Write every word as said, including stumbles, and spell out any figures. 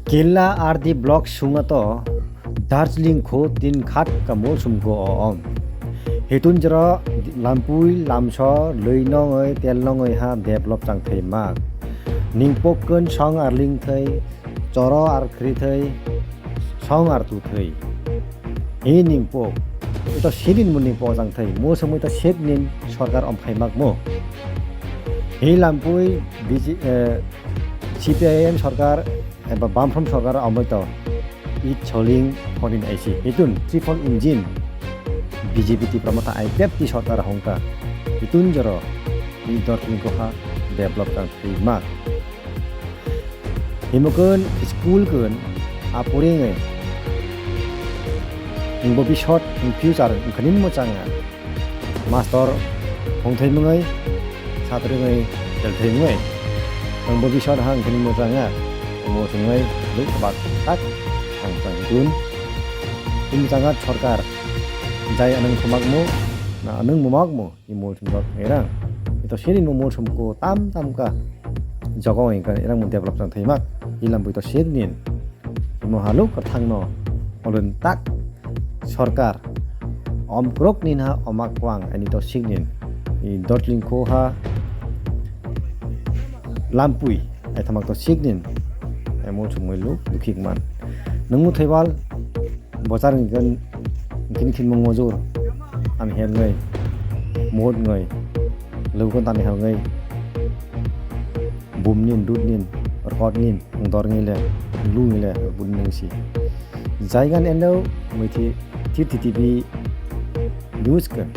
Killa R D block sunga to Darjeeling kho tin khat ka mol sumko o om. Hitun jero lampui lamso lwi nongoi tel nongoi ha develop chang thai mak. Ningpok kun song ar ling thai, choro ar khri thai, song ar tu thai. Hi ningpok. Ito sidin mo ningpok chang thai. Mo sumui to sep nin sorkar om khai mak mo. Hi lampui B J, eh, C P I M sorkar eba Bamfront sorkar amoi to it soling foreign I C itun triple engine B J P Tipra Motha I P F T sorkar hongka itun joro i Darjeeling koha develop kang thwi ma. Himokon school kon apuring e. Himbo bisot in future in khanin mo changa. Master hongthai mwngai, satri ngai, telthai mwngai. Ang bo bisor hang kini mwchanga, mo chungai, luk bak tak, ang chang dun. Ini changa sorkar, jai anang thumak mo, na anang mumak mo, i mol chungjak ngai rang. Ito sini mo mol chumko tam tam ka, jogo ngai ka, irang mo develop chang thai mak, ilam bo ito sini. Imo haluk kwthangno olon tak sorkar om krok nin ha omak kwang ani to siknin i Darjeeling kho ha lampui ai thamak to siknin emo chumui luk dukhik man nung muthai bal bochar ni gan kini khin mung mojur an her ngai mod ngai lukon tani hal ngai bum nin dud nin rot nin dor ngai le lu ngai le bun nung si. Jaigan endo muithi thir thitibi news kan